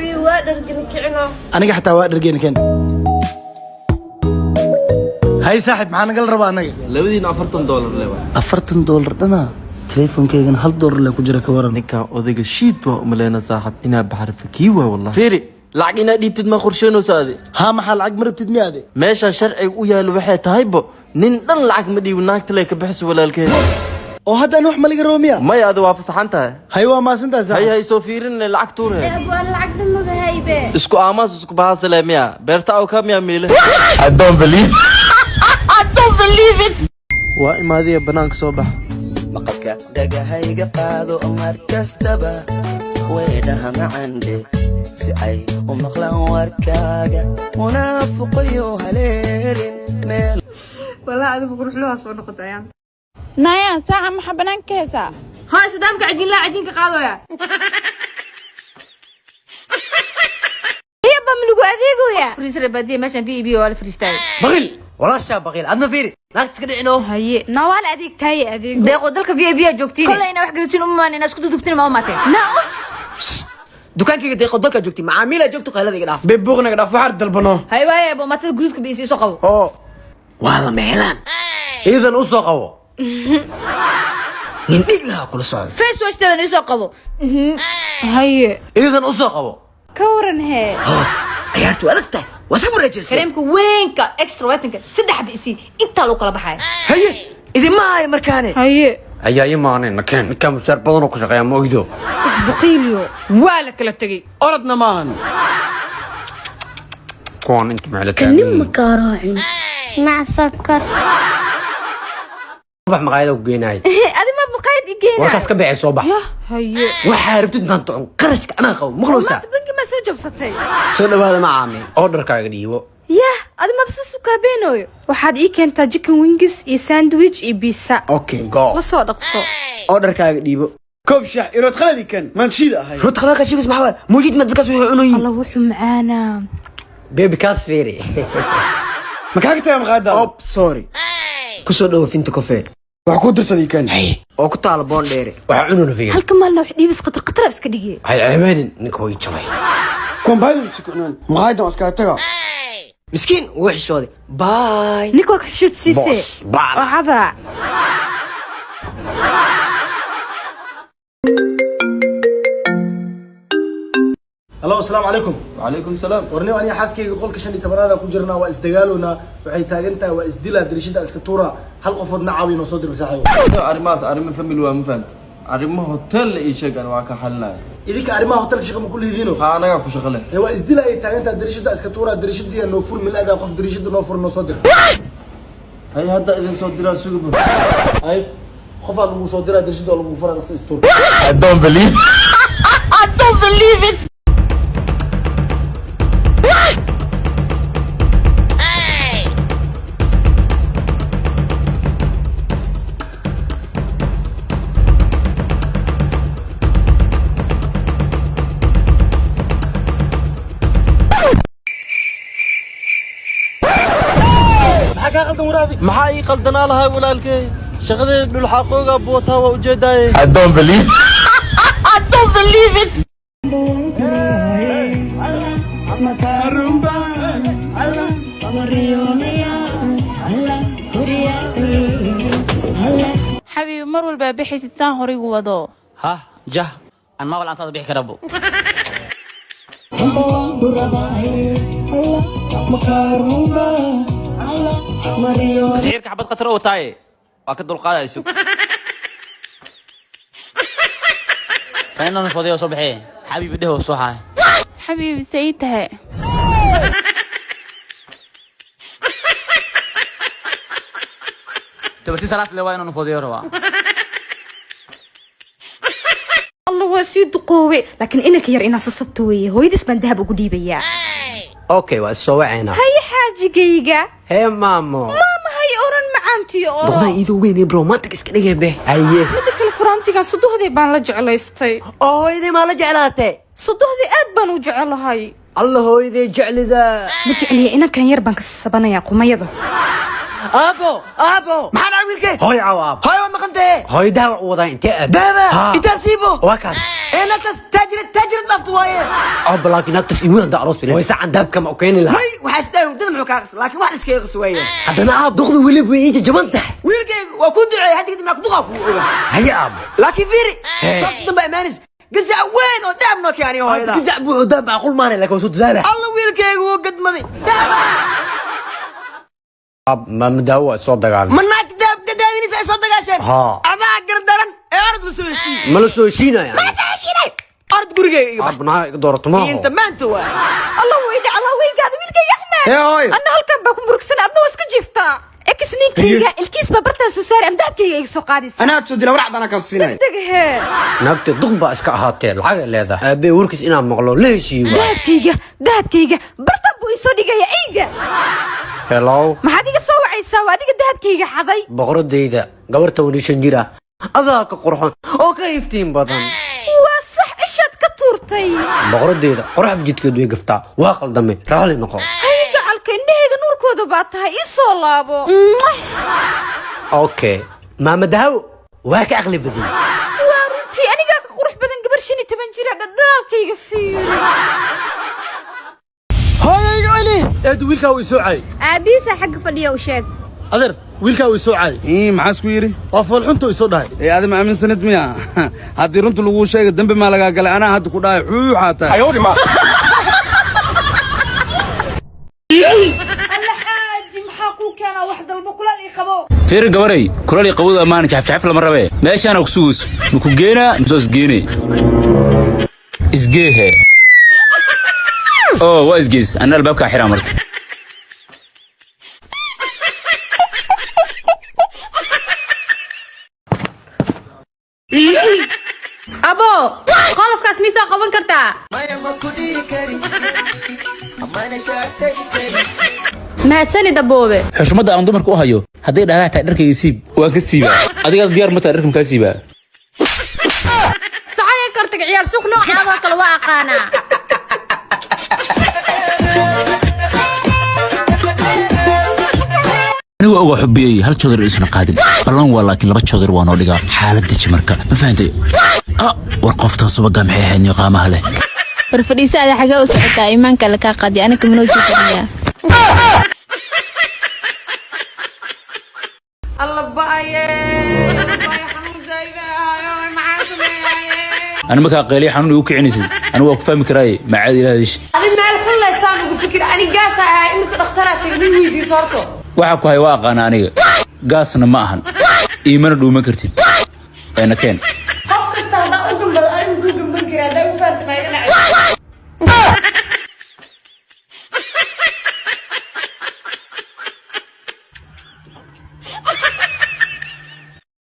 Xabiib, waa dhargin kicino. Aniga xataa waa dhargeena keen. Hay saaxib, maxaa nagala rabaa anaga? Labadiina $40 le waa. $40 dhana, teleefonkaygana $1 le ku jira, ka waran? Ninkan odayga shiid waa umaleyna saaxib inaa baxar fakii waa wallah. Fiiri, lacag inaa dhiibtid ma qorsheynayso adi? Haa, maxaa, lacag ma rabtid miya ade? Meesha sharciga u yaalo waxay tahaybo nin dhan lacag ma dhiibo, naagta le ka bixiso walaalkeed. Oo hadda ani wax ma laga rabo miya? Maya, adi waa fasaxan tahay. Hay, waa maasantahay hay saaxib. Hay, soo fiirin lacag tuur he. Abu, aan lacag dhan maba haybe. Isku aamaas isku bahasale miya beerta aw ka miya miile. I don't believe. I don't believe it. Waa imaadiya, banaanka soo bax. Maqalka dhagahayga qaado, mar kastaba weedhaha macandhe si ay u maqlaan warkaaga munaafuqayo haleelin meel. Walaa adigu quruxluhaa soo noqotay ayaan. Naya, saaca maxaa banaanka ka haysaa? Haa, sadaamka cajiinlaa cajiinka qaadooya. Iyaba ma lagu adeegoya? Fariisare baadiye meeshan v b waa la fariistaay. Baqiil walaashaa, baqiil adna fiiri, naagta iska dhicino. Haye, na waa la adeegtaaye adeego. Deeqo, dalka v b aa joogtiin, kolley ina wax gadatin uma maan, ina isku dudubtin ma umaateen. Na us. Dukaankayga deeqo dalkaa joogtay, macaamiilaa joogto, qaylada iga dhaaf. Bebuuqnaga dhaaf, waxaar dalbano. Hay waaye, abo matada guduudka biisi soo qabo. Oo waa la meelaan Iidan u soo qabo. Nin dhig lahaa kula socda. Face washteedan isoo qabo. Haye. Iidan u soo qabo. Ka waran hee? Oo ciyaartu waa adag tahay, waa iska wareejisay. Kareemka weynka extra whitenka saddex xaba isii, intaa lagu kala baxaya. Haye, idinma haayo markaane. Haye. Ayaa imaaneen nakeen, ninkaan mushaar badan oo ku shaqeeya ma ogdo. Baqiiliyo waa la kala tegey. Orodna maahan. Kuwan inta maxay la taagan yihiin? Mac sokor. Bax, maqaayada ku geenaay. Adi ma maqaayad i geenaa? Warkaas ka bixi, soo bax. Yah, haye. Waxaa rabtid maanta cun, qarashka anaa qabo, maqlowsaa? Maanta bangi ma soo jabsatay? Soo dhawaada macaamiil. Orderkaaga dhiibo. Yah, adi mabsa sukaabeenoyo, waxaad ii keentaa chicken wings iyo sandwich iyo pizza. Okay. Go. La soo dhaqso. Orderkaaga dhiibo. Koob shax irood qaladi kan maan shiida ahay. Runta qalaka sheegis maxaa waay muujid ma dadkaas waxay cunayiin. Alla, wuxuu macaanaa. Baby, kaas fiiri. Ma kaaga tagaa maqaayadaada? Op, sorry, kusoo dhawo Finta Coffee. Wax ku dirsaday kan. Haye. Oo ku taala Boondheere. Waxaa cununa fiiri. Halka maalna wax dhiibis, khatar khatara iska dhigay. Waxay ceebeenin, ninka way jabay. Kuwan baayadu si kucnaan, maqaayadan waa iskaga tagaa. Miskiin wuu xishooday, bye. Ninka waa ka xishood siisee. Boss, baan. Oo cada. Halo, asalaamu calaykum. Wacalaykum salaam. Warniyo, aniga xaaskayga qolka 15aad ku jirnaa, waa isdagaalownaa, waxay taagan tahay waa isdilaa, dirishada iska tuura, hal qofood na caawiyo noo soo dirba saaxiibo. Arrimahaas arrimo family waa, ma fahanti? Arrimo hotel la ii sheeg, ani waa ka xalinaya. Idinka arrimaha hotelka shaqa ma ku lihidiino? Haa, anagaa ku shaqo leh. Ee waa isdila ay taagan tahay, dirishada iska tuura, dirishadii noo fur milaadaa, qof dirishada noo fur noo soo dir. Hay, hadda idin soo diraa, sugaba. Hay, qofaa lagu soo diraa, dirishada oo lagu furaa, dhaqso istuur. I don't believe. I don't believe it. Maxaa kaa qaldan waraadi? Maxaa ii qaldanaa lahay walaalkey? Shaqadeeda dhulxaaqooga buwataa, waa ujeedaaye. I don't believe. I don't believe it. Xabiibi, mar walbaa bixaysid saan horaygu wado. Hah, jah, aan ma wal bixi karabo. Sicirka xabad khatar oo wataaye, waa ka dulqaadaya, sug. Kan inaan fodiyo soo baxee, xabiibi dheho soo xaay. Xabiibi, say tahay? Tabarti salaad le waa inaan fodiyo rabaa. Alla, waa sii duqoowe, laakiin inanka yar inaa sasabta weeye, hooyadiis baan dahab ugu dhiibayaa. Okay, waa is soo wacaynaa. Haye xaajigayga. Hee maamo. Maama hay oran, macaantiyo oro. Doqdaa iyadoo weyn ee romantic iska dhigay be, haye. Mida kale, faraantigan sodohday baan la jeclaystay. Oo hooyaday maa la jeclaatay? Sodohday aad baan u jecelahay. Alla, hooyaday jeclida. Ma jecliya, inankan yar baan ka sasabanayaa qumayada. Aabo, aabo, maxaa dhacay wiilkay? Hooy caaw, aabo. Hooy waa maqan tahe. Hooyo, daawac u wadaa, intee aad? Daawa Haa. Intaad siibo. Waa kaas. Ee naagtaas taajirad taajirad dhaaftu waaye. Aabba, laakiin naagtaas igu hadda aroos ilaa way sacan dahabka ma u keeni lahaa? May, waxaa isdhahay hurdada muxuu kaa qas, laakiin wax iskaga qas waaye. Haddana aab, duqda weliba way ii jajaban tahay. Wiilkayga, waa ku duceeyay, hadda kadib naag duqaa kugu oga. Haye aabbo. Laakiin fiiri, Hee. toobta dambe imaanis gazac weyn oo dahab noo keenay hooyada. Gazac buuxo dahab macquul maana, laakiin waa soo dadaala. Alla, wiilkayga wuu gadmaday dahab. Aab, maama daawo waa soo dagaalay. Ma naag dahab gadaadinaysa ay soo dagaasheen? Haa. Adaa gardaran ee orod la soo heshiiye. Ma la soo heshiinaya? Ma la soo heshiinay, orod gurigayga iga bax. Aab, naa iga doorato maaho. Inta maanta waa. Allah weyne, Allah weygaada, wiilkayga Axmed. Hee, hooyo. Anna halkan baa ku murugsan, adna waa iska jiiftaa. Ex ninkayga ilkiis baa bartaan soo saaray, am dahabkayga iga soo qaadaysa. Anaa soo dila, warcad anaa kaa siinay. Degdeg hee. Naagta duq baa iska ahaatee, lacag ay leedahay. Aabbe warkiis inaan maqlo la heshiiyo waay. Dahabkayga, dahabkayga bartan buu isoo dhigaya eyga. Hello. Maxaad iga soo wacaysaa? Waa adiga dahabkayga xaday. Boqoradayda, gabar 15 jir ah adaa ka qurxon oo ka iftiin badan. Waa sax, ishaad ka tuurtay. Boqoradayda, qorax jidkeed way gaftaa, waa qaldamay, raali noqo. Hay gacalka, indhahayga nuurkooda baa tahay, ii soo laabo. Okay, maama dahawo waa ka aqli badan. Waa runtii, anigaa ka qurux badan gabar 15 jira, dhadhaalkayga fiiri. Hooyayga celi. Eed, wiilkaa way soo caay. Aabihiisa xagga fadhiya, u sheeg. Adeer, wiilkaa way soo caay. Ii, maxaa isku yidhi? Waa foolxunta isoo dhahay. Ee, adi ma aaminsanid miya? Haddii runta laguu sheega, dembi maa lagaa galay? Anaa hadda ku dhahay xuuxaa tahay. Alla xaaji, maxaa kuu keenaa? Wax dalbo, kulaal ii qabo. Fiiri gabaray, kulali qabowda ammaana, jaxafjaxaf lama rabee. Meeshaana ku sugayso, maku geenaa mise isgeene? Isgeehe oo waa isgeys, anna albaabkaa xiraa marka. Abo, qolofkaas miisoo qaban kartaa? Maya, ma ku dhiri kari, mana kaa tegi kari. Mahadsanid, aboobe. Xushmadda aan dumarka u hayo, hadday dhahdaan tahay dharkayga siib, waan ka siibaa. Adigaa diyaar ma tahay? Dharka makaa siibaa? Socoya kartag, ciyaar suuq noocaadoo kale waa aqaanaa. Anigu waa ogaa xubiyey, hal joodar isna qaadin ballan waa, laakiin laba joodar waa noo dhigaa. Xaalad deji marka, ma fahantay? Ah, war qoftaa subagaa maxay ahayd niyo qaamaha leh? War fadhiisaada, xagee u socotaa? Iimaanka la kaa qaadi, aniga manoo jeedinayaa. Alla ba'aye, ba'aye, xanuun zaa'id ahayo, maxaan sameeyaye? Ani markaa qayliya xanuun igu kicinaysid, anigu waa ku fahmi karaaye, macaadi ilaahdish. Adi meel xun leysaan ugu fikir, ani gaasa ahay, imise dhakhtaraa tagay, nin weydiiso horto. Waxa ku hay waa aqaana aniga, gaasna ma ahan, iimana dhuuman kartid ee na keen. Qof kasta haddaa u gambado, adigu kuu gamban kara, haddaa u fahamta maa iga dhacay.